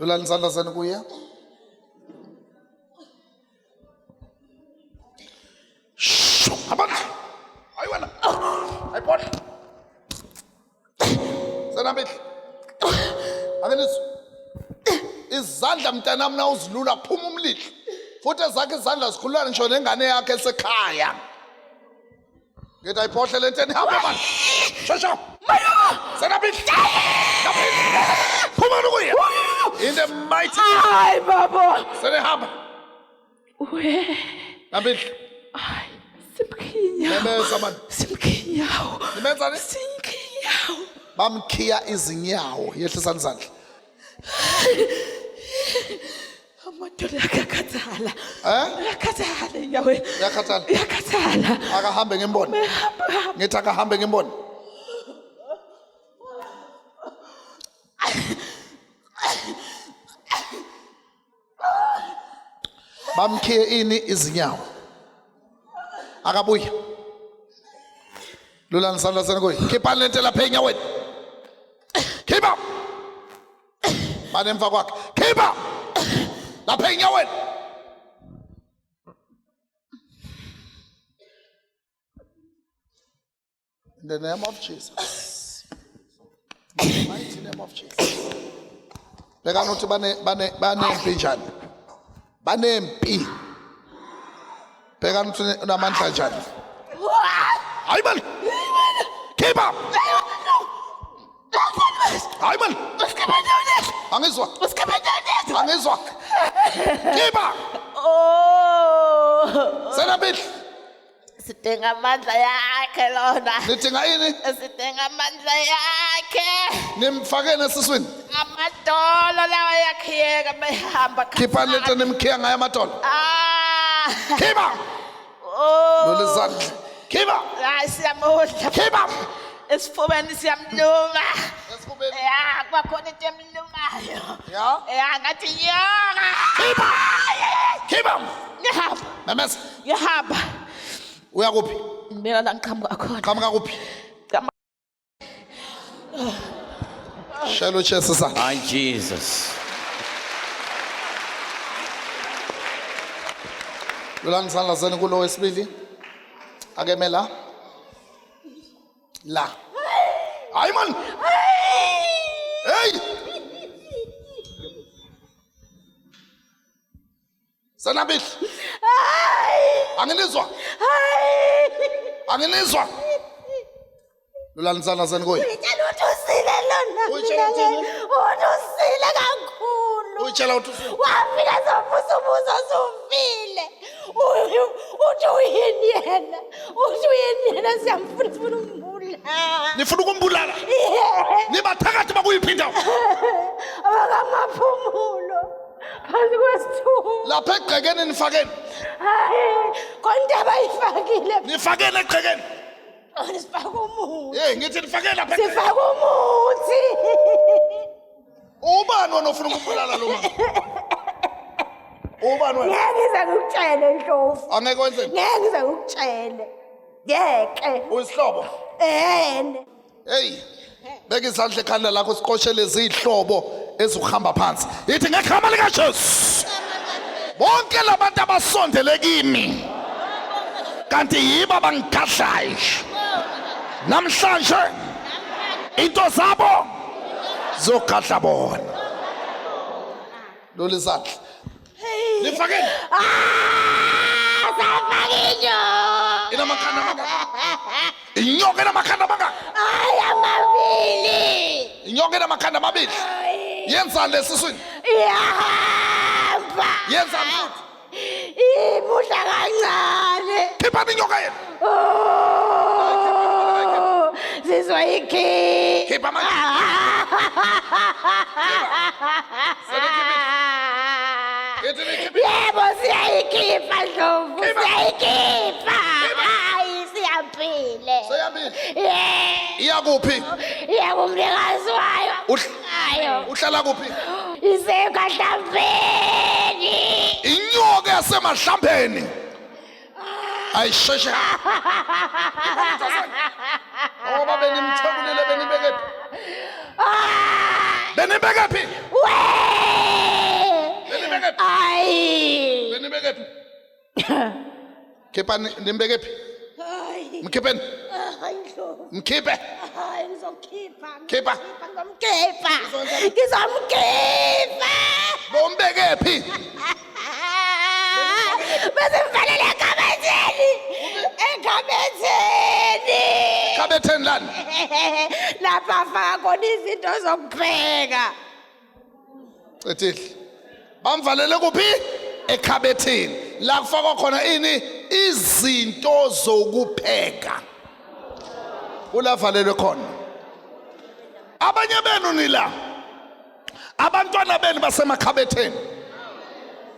Lulani isandla senu kuye. Shu, abantu. Hayi wena. Hayi bhodla. Senamihla. Angenizwa. Izandla mntanami na uzilula phuma umlilo. Futhi ezakhe izandla zikhulula ngisho nengane yakhe esekhaya. Ngithi ayiphohle le nto nihambe mani. Shesha. Senamihla. Namihla. Phuma kuye. In the mighty Hayi baba. Senihamba. We. Namihla. Hayi. Simkhinyawo. Memeza mani. Simkhinyawo. Nimenzani? Simkhinyawo. Bamkhiya izinyawo. Yehlisani izandla. Amadolo akakhathala. Eh? Akakhathala enyaweni. Uyakhathala. Uyakhathala. Akahambe ngimbone. Hamba hamba. Ngithi akahambe ngimbone. Bamkhiye ini izinyawo. Akabuye. Lulani isandla senu kuye. Khiphani lento lapha enyaweni. Khipha. Bane emva kwakhe. Khipha. Lapha enyaweni. In the name of Jesus. In the mighty name of Jesus. Bhekani ukuthi bane bane banempi njani. Banempi. Bhekani ukuthi unamandla njani. Hayi man. Khipha. Hayi man. Angizwa. Angizwa. Khipha. Oh. Senabidla. Sidinga amandla yakhe lona. Nidinga ini? Sidinga amandla yakhe. Nimfakeni esiswini. Amadolo lawa yakhiyeka behamba. Khiphani lento nimkhiya ngayo amadolo. Ah. Khipha. Oh. Lolu izandla. Khipha. Hayi siyamudla. Khipha. Esifubeni siyamluma. Esifubeni. Ya, kwakhona into emlumayo. Ya. Ya, ngathi inyoka. Khipha. Khipha. Ngihamba. Memeza. Ngihamba. Uya kuphi? Ngibeka la ngiqhamuka khona. Qhamuka kuphi? Shelo Jesu isandla. Hi, Jesus. Lulani isandla senu kulo wesibili. Akeme la. La. Hayi man. Hey! Sanabihla. Anginizwa. Anginizwa. Lulani isandla senu kuye. Uyitshela ukuthi usile lona. Uyitshela uthini? Uthi usile kakhulu. Uyitshela ukuthi usile. Wafika sovusa ubuso usufile. Uthi uyini yena? Uthi uyini yena siyamfuna sifuna ukumbulala. Nifuna ukumbulala. Nibathakathi bakuyiphi indawo? Abakamaphumulo. Phansi kwesithuba. Lapha egcekeni nifakeni. Hayi, khona into abayifakile. Nifakeni egcekeni. Sifake umuthi. Hey, ngithi nifakeni lapha egcekeni. Sifake umuthi. Ubani wena ofuna ukumbulala lo mama? Ubani wena? Ngeke ngize ngikutshele Ndlovu. Angeke wenzeni? Ngeke ngize ngikutshele. Ngeke. Uyisihlobo. Ehene. Hey. Beka izandla ekhanda lakho siqoshele izihlobo ezukuhamba phansi. Ithi ngegama likaJesu. Bonke labantu abasondele kimi kanti yibo abangigadlayo. Namhlanje into zabo zogadla bona. Lolu izandla. Nifakeni. Ah, safaka inyoka. Inamakhanda amangaka. Inyoka enamakhanda amangaka. Hayi amabili. Inyoka enamakhanda amabili. Yenzani lesiswini? Iyahamba. Yenzani futhi? Imudla kancane. Khiphani inyoka yenu. Oh, sizoyikhipha. Khipha manje. Ithi nikhiphe. Yebo siyayikhipha Ndlovu, Khipha. siyayikhipha. Hayi siyambile. Seyambile. Yebo. Iya kuphi? Iya kumnikazi wayo. Ayo. Uhlala kuphi? Isekahlambeni. Inyoka yasemahlambeni. Ayisheshe. Ngoba benimthwebulile benibeke phi? Benibeke phi? Khiphani nimbeke phi? Hayi. Mkhipheni. Hayi Ndlovu. Mkhiphe. Hayi ngizokhipha. Khipha. Ngizomkhipha. Ngizomkhipha. Bombeke phi? Besimvalele ekhabetheni. Ekhabetheni. Khabetheni lani? Lapha afaka khona izinto zokupheka. Cethile. Bamvalele kuphi? Ekhabetheni. La kufakwa khona ini? Izinto zokupheka. Kulavalelwe khona. Abanye benu nila. Abantwana benu basemakhabetheni.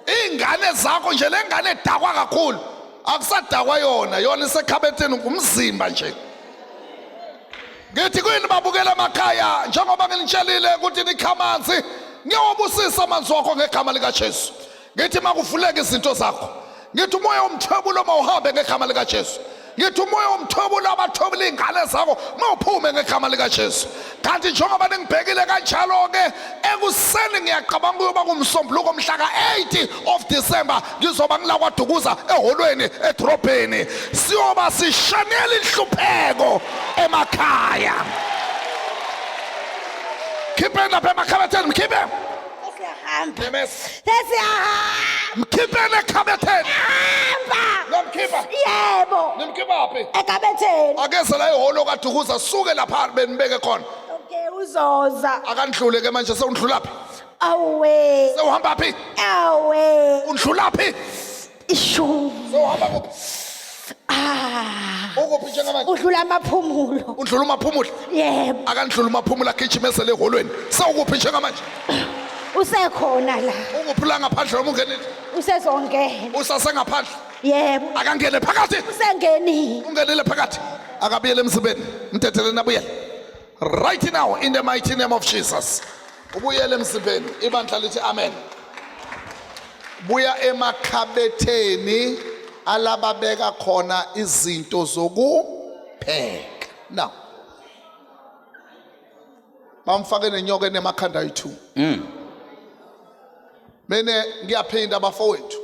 Ingane zakho nje lengane edakwa kakhulu. Akusadakwa yona, yona isekhabetheni ngumzimba nje. Ngithi kuyini babukela emakhaya njengoba nginitshelile ukuthi nikha amanzi ngiyawabusisa amanzi wakho ngegama likaJesu. Ngithi makuvuleke izinto zakho. Ngithi umoya womthwebulo mawuhambe ngegama likaJesu. Ngithi umoya womthwebulo abathwebula iy'ngane zakho mawuphume ngegama likaJesu. Kanti njengoba ningibhekile kanjalo-ke ekuseni ngiyacabanga kuyoba kumsombuluko mhla ka-8 of December ngizoba ngila kwaDukuza eholweni edrobheni siyoba sishanela inhlupheko emakhaya. Khipheni lapha emakhabetheni, mkhiphe. Sesiyahamba. Nemes. Sesiyahamba. Mkhipheni ekhabetheni. Hamba. Namkhipha. Yebo. Nimkhipha phi? Ekhabetheni. Akeze la ehholo kaDukuza suke lapha benibeke khona. Okay uzoza. Akandlule ke manje sewundlula phi? Awe. Sewuhamba phi? Awe. Undlula phi? Ishu. Sewuhamba kuphi? Ah. Ukuphi njengamanje? Udlula amaphumulo. Undlula umaphumulo. Yebo. Akandlula umaphumulo agijimezele eholweni. Sewukuphi njengamanje? Usekhona la. Ukuphi la ngaphandle noma ungenile? Usezongena. Usasengaphandle. Yebo. Akangene phakathi. Usengenile. Ungenile phakathi. Akabuyele emzimbeni. Mthetheleni abuyele. Right now in the mighty name of Jesus. Ubuyele emzimbeni. Ibandla lithi amen. Buya emakhabetheni alababeka khona izinto zokupheka. Now bamfake nenyoka enemakhanda ayi-2. Mina ngiyaphinda bafowethu.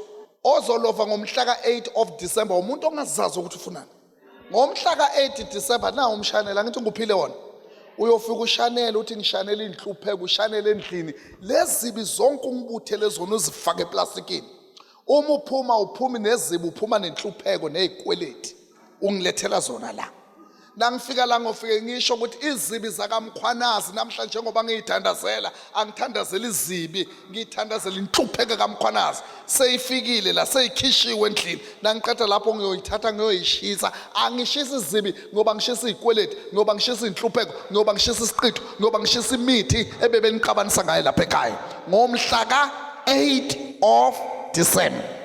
Ozolova ngomhla ka-8 of December umuntu ongazazi ukuthi ufunani. Ngomhla ka-8 December na umshanela ngithi ngikuphile wona. Uyofika ushanele uthi ngishanele inhlupheko ushanele endlini lezibi zonke ungibuthele zona uzifake eplastikini. Uma uphuma uphumi nezibi uphuma nenhlupheko nezikweleti ungilethela zona la. Nangifika la ngofike ngisho ukuthi izibi zakaMkhwanazi namhlanje njengoba ngiyithandazela angithandazeli izibi ngiyithandazela inhlupheko kaMkhwanazi seyifikile la seyikhishiwe endlini nangiqeda lapho ngiyoyithatha ngiyoyishisa angishisi izibi ngoba ngishisa izikweleti ngoba ngishisa inhlupheko ngoba ngishisa isiqitho ngoba ngishisa imithi ebebeniqabanisa ngayo lapha ekhaya ngomhla ka-8 of December.